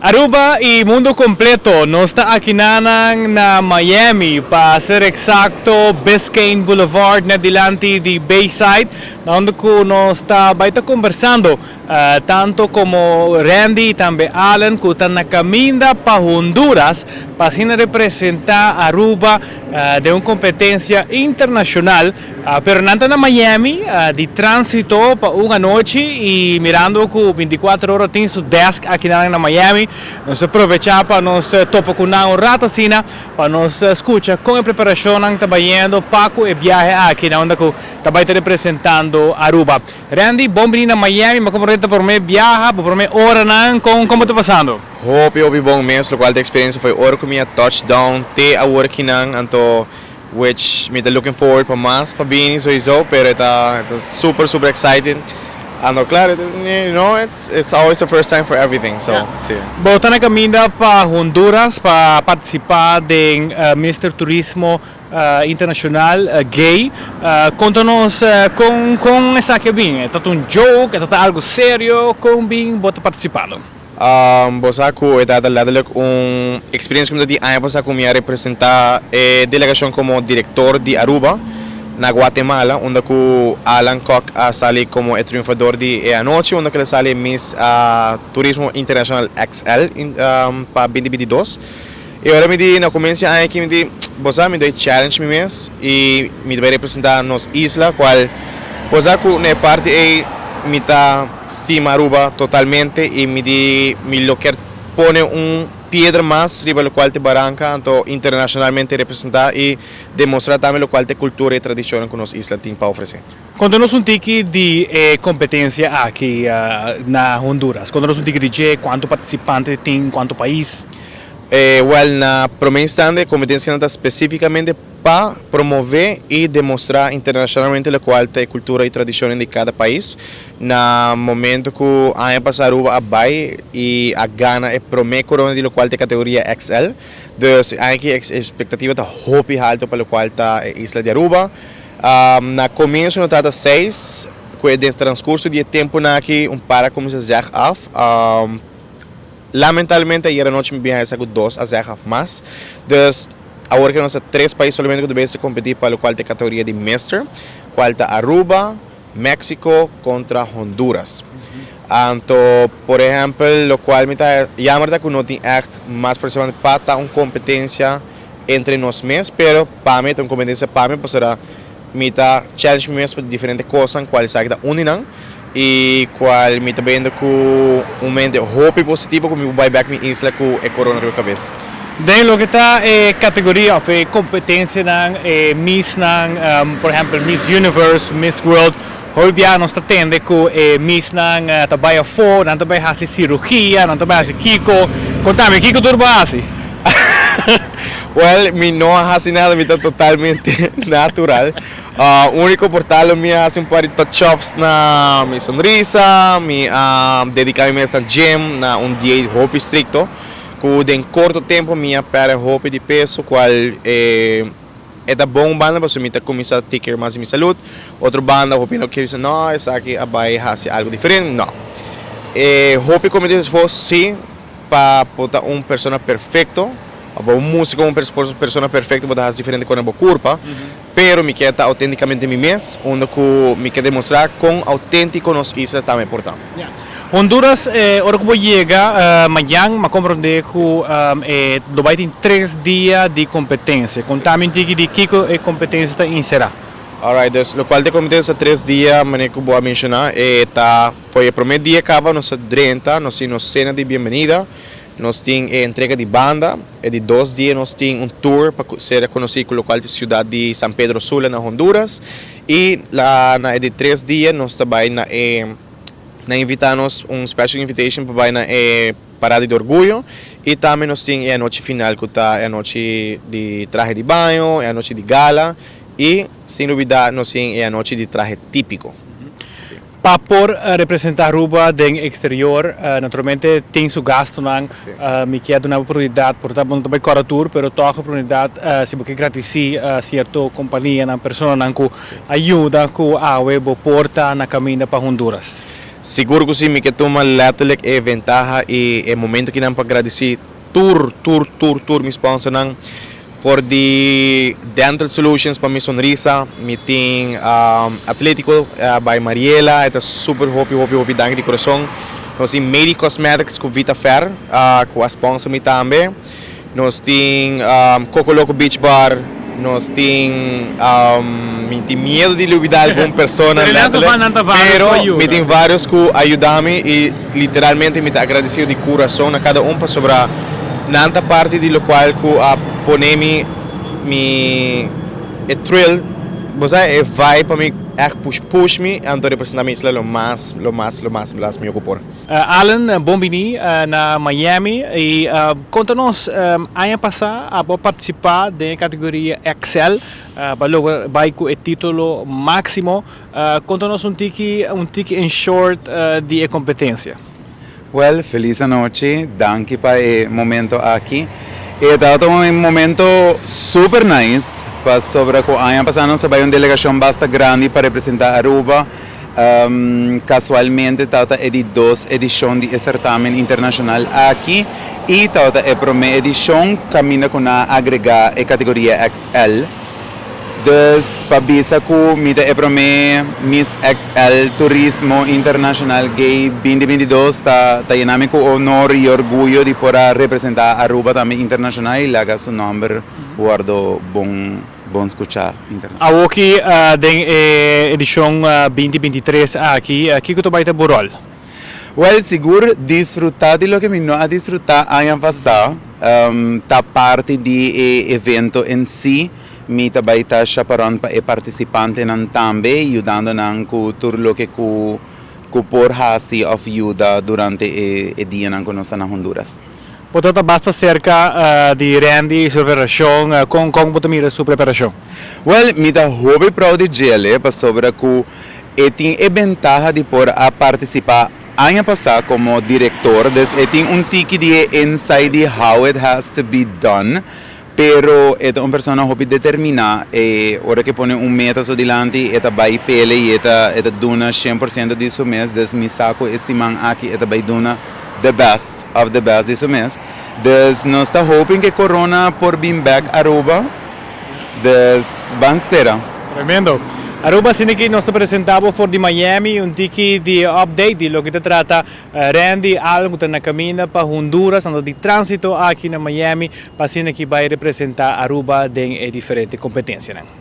Aruba y mundo completo, nos ta aki na Miami, pa ser exacto, Biscayne Boulevard, na dilanti di Bayside, unda cu nos ta bay ta conversando, tanto como Randy y tambe Alan, cu ta na caminda pa Honduras, pa asina representa Aruba den un competencia internacional, pero nan ta na Miami, di transito pa un anochi y mirando cu 24 Ora tin su desk aki na Miami, nos a aprovecha pa nos topa cu nan un rato asina, pa nos scucha con e preparacion ta bayendo pa cu e biahe aki, na unda cu ta bay representando Aruba. Randy, bon bini na Miami, ma con ta prome biaha, prome ora nan, con ta pasando? Hopi, hopi bon mes, locual e experiencia foi ora cu mi a touchdown te awor aki nan, anto which mi ta looking forward pa mas pa bini sowieso, pero ta super super excited. Anto claro, it's always the first time for everything, so si. Bo ta na caminda pa Honduras pa participa den Mr. Turismo Internacional Gay. Conta nos con esaki a bin. Ta un joke, ta algo serio, con bin bo ta participando? Bo sa cu e ta letterlijk un experiencia cu di aña pasa cu mi a representa e delegacion como director di Aruba na Guatemala, unda cu Alan Kock a sali como e triunfador di e anochi, unda cu el a sali Miss Turismo Internacional XL pa 2022. Y awor mi di, na comienso aki mi di, bo sa, mi ta challenge mi mes y mi ta bay representa nos isla, cual bo sa cu na parti ey mi ta stima Aruba totalmente y mi di mi lo kier pone un piedra mas riba locual ta baranca, anto internacionalmente representa y demostra tambe locual ta cultura y tradicion cu nos isla tin pa ofrece. Conta nos un tiki di competencia aki na Honduras. Conta nos un tiki di dje, cuanto participante tin, cuanto pais? Well, na prome instante, competencia ta specificamente pa promove y demostra internacionalmente locual ta cultura y tradicion di cada pais. Na momento cu aña pasa Aruba a bay y a gana e prome corona di locual ta categoria XL. Dus aki expectativa ta hopi halto pa locual ta isla di Aruba. Na comienso no tabata seis, cu den transcurso di tempo aki un par a cuminsa zeg af. Lamentablemente ayera nochi mi bin cu dos a zeg af mas. Dus awor cu nos tin tres pais solamente cu ta bay competi pa locual ta categoria di Mister, cual ta Aruba, Mexico contra Honduras. Anto, por ehempel, locual mi ta jammer ta cu no tin echt mas precisamente pa ta un competencia entre nos mes, pero pa mi ta un competencia pa mi, pasobra mi ta challenge mi mes pa diferente cos, cual esaki ta un di nan y cual mi ta bayendo cu un mente hopi positivo cu mi bay back mi isla cu e corona riba cabes. Den loke ta e categoria of e competencia nan, e Miss nan, por ehempel Miss Universe, Miss World, hopi bia nos ta tende cu e Miss nan ta bay afo, nan ta bay haci cirurgia, nan ta bay haci kiko. Conta mi, kiko tur bo a haci? Well, mi no a haci nada, mi ta totalmente natural. Unico por ta mi a haci un par di touch-ups na mi sonrisa, mi a dedica mi mes na gym, na un dieet hopi stricto, cu den corto tempo mi a perde hopi di peso, cual ta bon banda, pasobra mi ta cuminsa take care mas di mi salud. Otro banda, hopi no kier bisa, no, esaki a bay haci algo diferente. No. Hopi competencia si pa por ta un persona perfecto, of un musico, un persona perfecto, bo ta haci diferente cu bo curpa, pero mi kier ta autenticamente mi mes, unda cu mi kier demostra con autentico nos isla tambe por ta. Honduras, ora cu bo yega mañan, mi a comprende cu lo bay tin 3 dia di competencia. Conta mi un tiki di kico e competencia ta encera. Alright, dus locual ta competencia 3 dia, manera cu bo a menciona, ta for e prome dia caba nos a drenta, nos tin nos cena di bienvenida, nos tin e entrega di banda, e di 2 dia nos tin un tour pa ser conoci cu locual ta ciudad di San Pedro Sula na Honduras y na e di 3 dia nos ta bay na e na invita nos un special invitation pa bay na e parada di orguyo y tambe nos tin e anochi final cu ta e anochi di trahe di baño, e anochi di gala y sin lubida nos tin e anochi di trahe tipico. Pa por representa Aruba den exterior, naturalmente tin su gastonan. Mi kier duna oportunidad, por ta no bay cora tur, pero toch oportunidad si bo kier gradici cierto compania nan, persona nan cu a yuda cu awe bo por ta na caminda pa Honduras. Sigur ku si, mi ke tuma letterlijk e ventaha i e momento kinan pa gradisí tur, tur, tur, tur mi sponsornan. For di Dental Solutions pa mi sonrisa, mi tin Atletico by Mariela, e ta super hopi, hopi, hopi danki di kurason. Nos tin Mady Cosmetics ku Vita Fer ku a sponsor mi tambe. Nos tin Coco Loco Beach Bar, nos tin, mi tin miedo di lubida algun persona letterlijk, pero mi tin varios ku a yuda mi i literalmente mi ta agradecido di kurason na kada un pasobra nan ta parti di lokual ku a pone mi mi e thrill, bo sa e vibe pa mi ègt push push mi anto representa mi isla lo mas lo mas lo mas lo mas mihó ku por. Allen, bon bini na Miami y conta nos, aña pasa abo a participa den e categoria XL, bo a logra bay cu e titulo maximo, conta nos un tiki, un tiki in short di e competencia. Well, feliz anochi, danki pa e momento aki. E tabata un momento super nice, pasobra cu aña pasa nos a bay un delegacion basta grandi pa representa Aruba. Casualmente tabata e di dos edicion di e certamen internacional aki y tabata e prome edicion caminda cu nan a agrega e categoria XL. Dus pa bisa cu mi ta e prome Miss XL Turismo Internacional Gay 2022 ta ta yena mi cu honor y orguyo di por a representa Aruba tambe internacional y laga su nomber wordo bon. Bon skuchá internet. Awoki den e edishon 2023 aki, kiko ta bai ta bo ròl? Wèl, sigur disfrutá di loke mi no a disfrutá aña pasá ta parti di e evento en si. Mi ta bai ta chaperon pa e partisipantenan tambe, yudando nan ku tur loke ku ku por hasi òf yuda durante e dianan ku nos ta na Honduras. Bo ta ta basta serka di Randy y su preparacion, con con bo ta mira su preparacion? Well, mi ta hopi proud di djele pasobra cu e tin e bentaha di por a participa aña pasa como director, dus e tin un tiki di e insight di how it has to be done, pero e ta un persona hopi determina, e ora cu e pone un meta su dilanti e ta bay pele y e ta e ta duna cien por ciento di su mes, dus mi sa cu e siman aki e ta bay duna the best of the best di su mes. Dus nos ta hoping cu e corona por bin bek Aruba, dus ban spera. Tremendo. Aruba, asina ki nos ta presenta bo for di Miami un tiki di update di loke ta trata Randy Allen cu ta na caminda pa Honduras, nan ta di transito aki na Miami pa asina ki bay representa Aruba den e diferente competencianan.